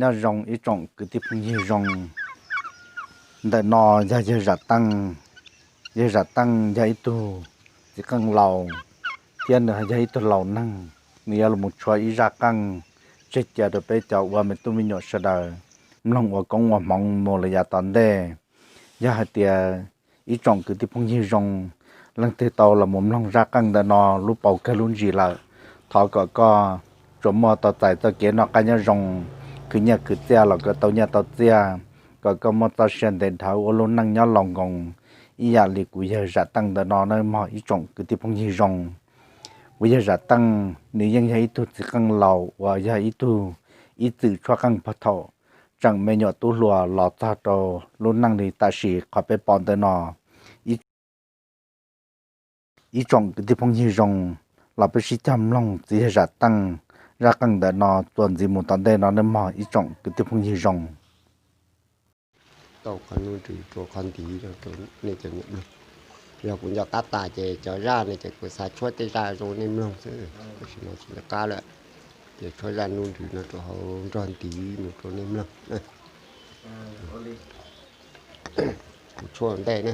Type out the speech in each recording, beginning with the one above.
Nyob zoo ib tsoom kwv tij phooj ywg zoo. Ntawm no yog yawg Zam Teej. Yawg Zam Teej yog ib tug txiv qeej laus, thiab nws yog ib tug laus neeg. Nws yuav los tshuab ib zaj qeej tseg cia rau peb cov ua me tub me nyuam sawv daws mloog ua koob ua hmoov mus lawm yav tom ntej. Yog hais tias ib tsoom kwv tij phooj ywg zoo, leej twg tau los mus mloog zaj qeej ntawm no lub paus kawg lub ntsis lawm, thov kom koj tsuas muaj tau txais txoj kev noj qab nyob zoo, khwv nyiaj khwv txiaj los kom tau nyiaj tau txiaj, kom koj muaj txoj sia ntev dhawv ua lub neej nyob laus nkoos ib yam li kuv yawg Zam Teej ntawm no nawb mog ib tsoom kwv tij phooj ywg zoo. Kuv yawg Zam Teej nws yeej yog ib tug txiv qeej laus uas yog ib tug ib txwm tshuab qeej puag thaum tseem me nyuam tub hluas los txog rau lub neej li tam sim qhov peb pom ntawm no. Ib tsoom kwv tij phooj ywg zoo, los peb sib cog mloog txiv yawg Zam Teej zaj qeej ntawm no txuas ntxiv mus tom ntej no nawb mog ib tsoom kwv tij phooj ywg zoo. Tau qhov nuj nrws rau qhov ntiv rau nej cov niam mloog. Yog kuv nco qab tas ces cov zaj ne ces kuv xav tshuab tej zaj zoo nej mloog xwb, tab sis no tsis nco qab lawm, ces tshuab zaj nuj nrws no rau hauv nrog ntiv mus rau nej mloog. Kuv tshuab ntej ne.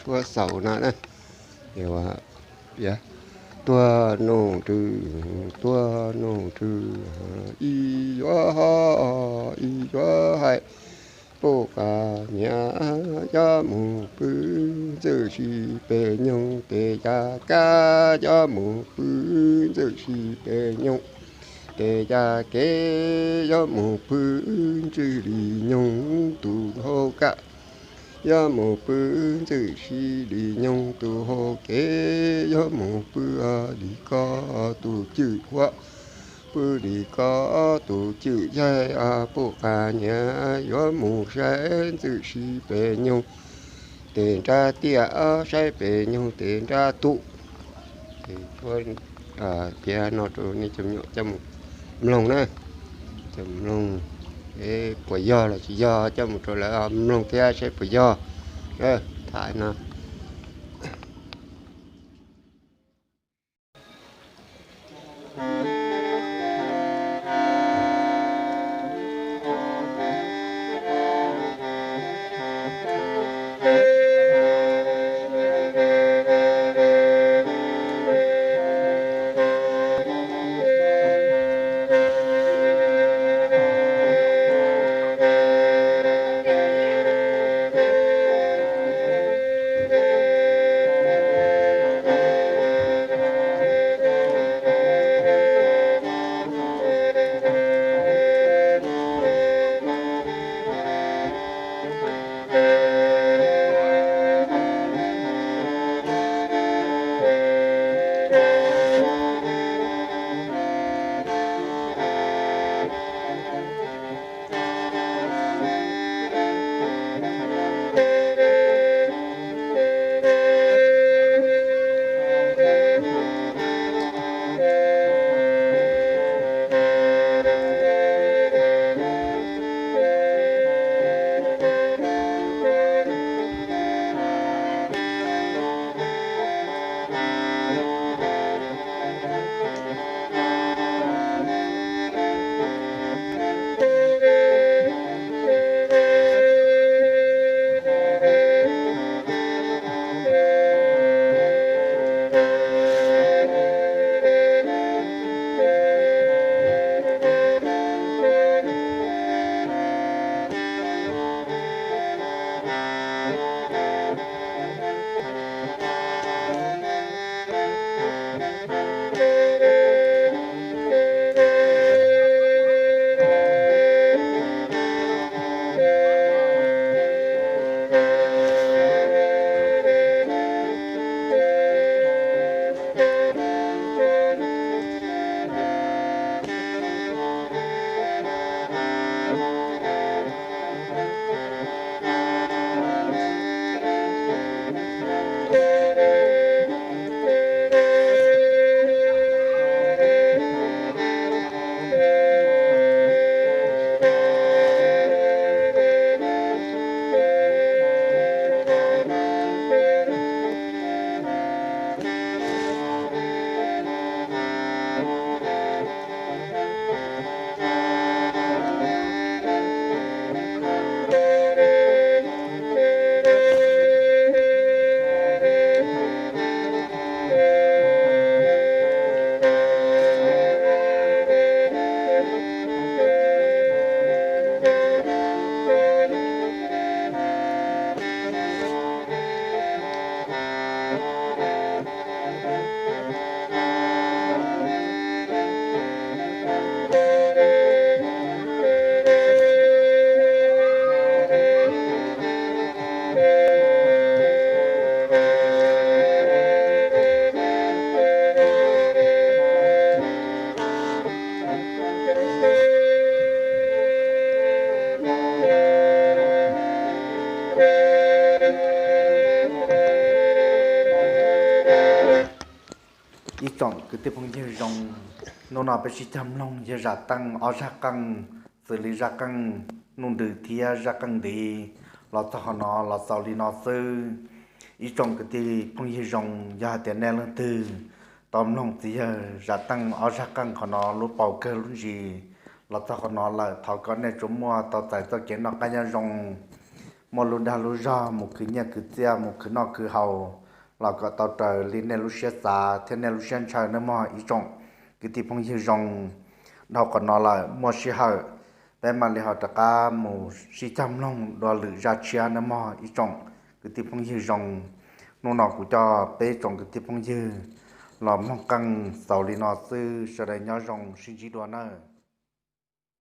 Suab xaus no, tuag nug rw, tuag nug rw, ib yuav ho, ib yuav hais, puj qas niam, yuav mus pw ntxwj si pem nyoog tes ya kab, yuav mus pw ntxwj si pem nyoog tes ya kev, yuav mus pw ntxwj li nyoog tus hauv kaj, yuav mus pw ntxwj si li nyoog tus hauv kev, yuav mus pw li koj tus cwj huab, pw li koj tus cwj yaig, puj qas niam, yuav mus saib ntxwj si pem nyoog tes nrab tiaj, saib pem nyoog tes nrab tuj. Ces tshuab piav no rau nej cov me nyuam coj mus mloog na, coj mus mloog, puas yog los tsis yog coj mus rau lawv mloog thiab saib puas yog. Tham no. Ib tsoom kwv tij phooj ywg zoo, hnub no peb sib cog mloog yog zaj qeej ob zaj qeej, xws li zaj qeej nuj ntws thiab zaj qeej ntiv los txog qhov no los xaus li no xwb. Ib tsoom kwv tij phooj ywg zoo, yog hais tias nej leej twg tau mloog txiv yawg zaj qeej ob zaj qeej qhov no lub paus kawg lub ntsis los txog qhov no lawm, thov kom nej tsuas muaj tau txais txoj kev noj qab nyob zoo, muaj lub dag lub zog mus khwv nyiaj khwv txiaj, mus khwv noj khwv haus, los kom tau raws li nej lub siab xav thiab nej lub siab ntshaw nawb mog ib tsoom kwv tij phooj ywg zoo. Dhau qhov no lawm, muaj sij hawm Peb mam li ho rov qab mus sib cog mloog dua lwm zaj tshiab nawb mog ib tsoom kwv tij phooj ywg zoo. Hnub no kuv coj peb tsoom kwv tij phooj ywg los mloog qeej xaus li no xwb, sawv daws nyob zoo sib ntsib dua nawb.